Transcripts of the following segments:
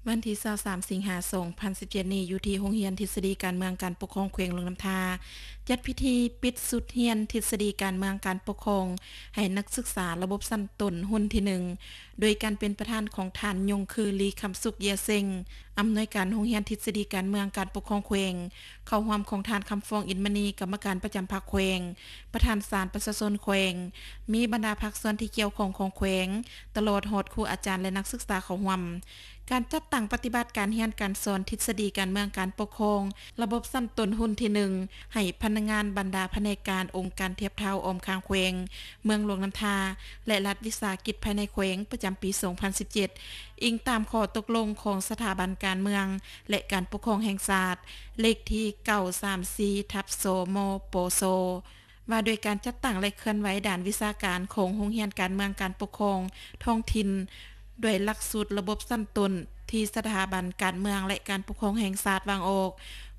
ວັນທີຊາວສາມ ສິງຫາ ສອງພັນສິບເຈັດນີ້ ຢູ່ທີ່ໂຮງຮຽນທິດສະດີການເມືອງການປົກຄອງແຂວງຫຼວງນ້ຳທາ ຈັດພິທີປິດຊຸດຮຽນທິດສະດີການເມືອງການປົກຄອງ ໃຫ້ນັກສຶກສາລະບົບຊັ້ນຕົ້ນຮຸ່ນທີໜຶ່ງ ໂດຍການເປັນປະທານຂອງທ່ານ ຍົງຄືລີ ຄຳສຸກ ເຢຍເຊັງ ອຳນວຍການໂຮງຮຽນທິດສະດີການເມືອງການປົກຄອງແຂວງ, ເຂົ້າຮ່ວມຂອງທ່ານ ຄຳຟອງ ອິນມະນີ ກຳມະການປະຈຳພັກແຂວງ, ປະທານສານປະຊາຊົນແຂວງ, ມີບັນດາພາກສ່ວນທີ່ກ່ຽວຂ້ອງຂອງແຂວງ, ຕະຫຼອດຮອດຄູອາຈານ ແລະ ນັກສຶກສາເຂົ້າຮ່ວມ. ການຈັດຕັ້ງປະຕິບັດການຮຽນການສອນທິດສະດີການເມືອງການປົກຄອງ ລະບົບຊັ້ນຕົ້ນຮຸ່ນທີໜຶ່ງ ໃຫ້ພະນັກງານບັນດາພະແນກການອົງການທຽບເທົ່າອ້ອມຂ້າງແຂວງ, ເມືອງຫຼວງນ້ຳທາ ແລະ ລັດວິສາຫະກິດພາຍໃນແຂວງ ປະຈຳປີສອງພັນສິບເຈັດ ອີງຕາມຂໍ້ຕົກລົງຂອງສະຖາບັນການເມືອງ ແລະ ການປົກຄອງແຫ່ງຊາດ ເລກທີເກົ້າສາມສີ່ ທັບ ສມປຊ ວ່າດ້ວຍການຈັດຕັ້ງ ແລະ ເຄື່ອນໄຫວດ້ານວິຊາການຂອງໂຮງຮຽນການເມືອງການປົກຄອງທ້ອງຖິ່ນ ດ້ວຍຫຼັກສູດລະບົບຊັ້ນຕົ້ນທີ່ສະຖາບັນການເມືອງ ແລະ ການປົກຄອງແຫ່ງຊາດວາງອອກ.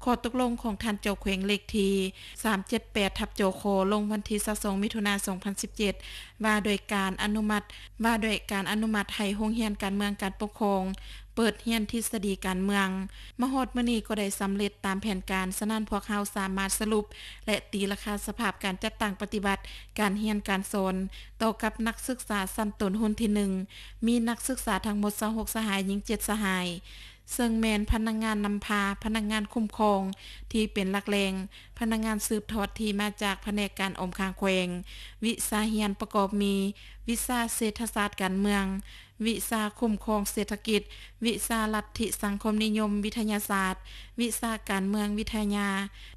ຂໍ້ຕົກລົງຂອງທ່ານເຈົ້າແຂວງເລກທີສາມເຈັດແປດ ທັບ ຈຂ ລົງວັນທີຊາວສອງ ມິຖຸນາ ສອງພັນສິບເຈັດ ວ່າດ້ວຍການອະນຸມັດ, ວ່າດ້ວຍການອະນຸມັດໃຫ້ໂຮງຮຽນການເມືອງການປົກຄອງ ເປີດຮຽນທິດສະດີການເມືອງ ມາຮອດມື້ນີ້ກໍໄດ້ສຳເລັດຕາມແຜນການ, ສະນັ້ນພວກເຮົາສາມາດສະຫຼຸບ ແລະ ຕີລາຄາສະພາບການຈັດຕັ້ງປະຕິບັດການຮຽນການສອນຕໍ່ກັບນັກສຶກສາຊັ້ນຕົ້ນຮຸ່ນທີໜຶ່ງ ມີນັກສຶກສາທັງໝົດຊາວຫົກສະຫາຍ, ຍິງເຈັດສະຫາຍ, ເຊິ່ງແມ່ນພະນັກງານນຳພາ, ພະນັກງານຄຸ້ມຄອງທີ່ເປັນຫຼັກແຫຼ່ງ, ພະນັກງານສືບທອດທີ່ມາຈາກພະແນກການອ້ອມຂ້າງແຂວງ, ວິຊາຮຽນປະກອບມີ ວິຊາເສດຖະສາດການເມືອງ, ວິຊາຄຸ້ມຄອງເສດຖະກິດ, ວິຊາລັດທິສັງຄົມນິຍົມວິທະຍາສາດ, ວິຊາການເມືອງວິທະຍາ,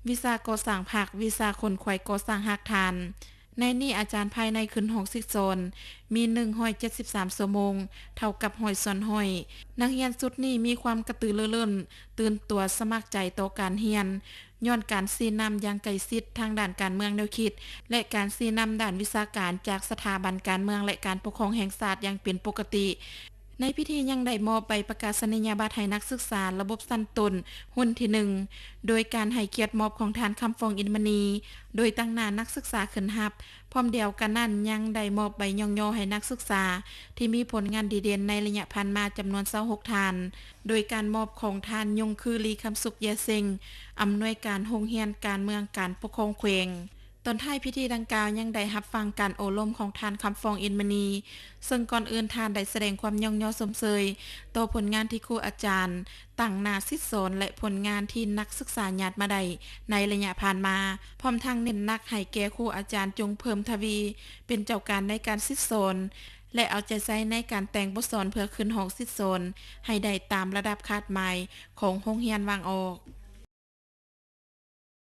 ວິຊາກໍ່ສ້າງພັກ, ວິຊາຂົນຂວາຍກໍ່ສ້າງຮາກຖານ. ໃນນີ້ອາຈານພາຍໃນຂຶ້ນຫ້ອງສິດສອນມີໜຶ່ງຮ້ອຍເຈັດສິບສາມຊົ່ວໂມງ, ເທົ່າກັບຮ້ອຍສ່ວນຮ້ອຍ. ນັກຮຽນຊຸດນີ້ມີຄວາມກະຕືລືລົ້ນ, ຕື່ນຕົວສະໝັກໃຈຕໍ່ການຮຽນ, ຍ້ອນການຊີ້ນຳຢ່າງໃກ້ຊິດທາງດ້ານການເມືອງແນວຄິດ ແລະ ການຊີ້ນຳດ້ານວິຊາການຈາກສະຖາບັນການເມືອງ ແລະ ການປົກຄອງແຫ່ງຊາດຢ່າງເປັນປົກກະຕິ. ໃນພິທີຍັງໄດ້ມອບໃບປະກາສະນີຍະບັດໃຫ້ນັກສຶກສາລະບົບຊັ້ນຕົ້ນຮຸ່ນທີໜຶ່ງ ໂດຍການໃຫ້ກຽດມອບຂອງທ່ານ ຄຳຟອງ ອິນມະນີ ໂດຍຕາງໜ້ານັກສຶກສາຂຶ້ນຮັບ. ພ້ອມດຽວກັນນັ້ນ ຍັງໄດ້ມອບໃບຍ້ອງຍໍໃຫ້ນັກສຶກສາທີ່ມີຜົນງານດີເດັ່ນໃນໄລຍະຜ່ານມາຈຳນວນຊາວຫົກທ່ານ, ໂດຍການມອບຂອງທ່ານ ຍົງຄືລີ ຄຳສຸກ ເຢຍເຊັງ ອຳນວຍການໂຮງຮຽນການເມືອງການປົກຄອງແຂວງ. ຕອນທ້າຍພິທີດັ່ງກ່າວຍັງໄດ້ຮັບຟັງການໂອ້ລົມຂອງທ່ານ ຄຳຟອງ ອິນມະນີ ເຊິ່ງກ່ອນອື່ນທ່ານໄດ້ສະແດງຄວາມຍ້ອງຍໍຊົມເຊີຍຕໍ່ຜົນງານທີ່ຄູອາຈານ ຕັ້ງໜ້າສິດສອນ ແລະ ຜົນງານທີ່ນັກສຶກສາຍາດມາໄດ້ໃນໄລຍະຜ່ານມາ, ພ້ອມທັງເນັ້ນໜັກໃຫ້ແກ່ຄູອາຈານຈົ່ງເພີ່ມທະວີເປັນເຈົ້າການໃນການສິດສອນ ແລະ ເອົາໃຈໃສ່ໃນການແຕ່ງບົດສອນເພື່ອຂຶ້ນຫ້ອງສິດສອນໃຫ້ໄດ້ຕາມລະດັບຄາດໝາຍຂອງໂຮງຮຽນວາງອອກ.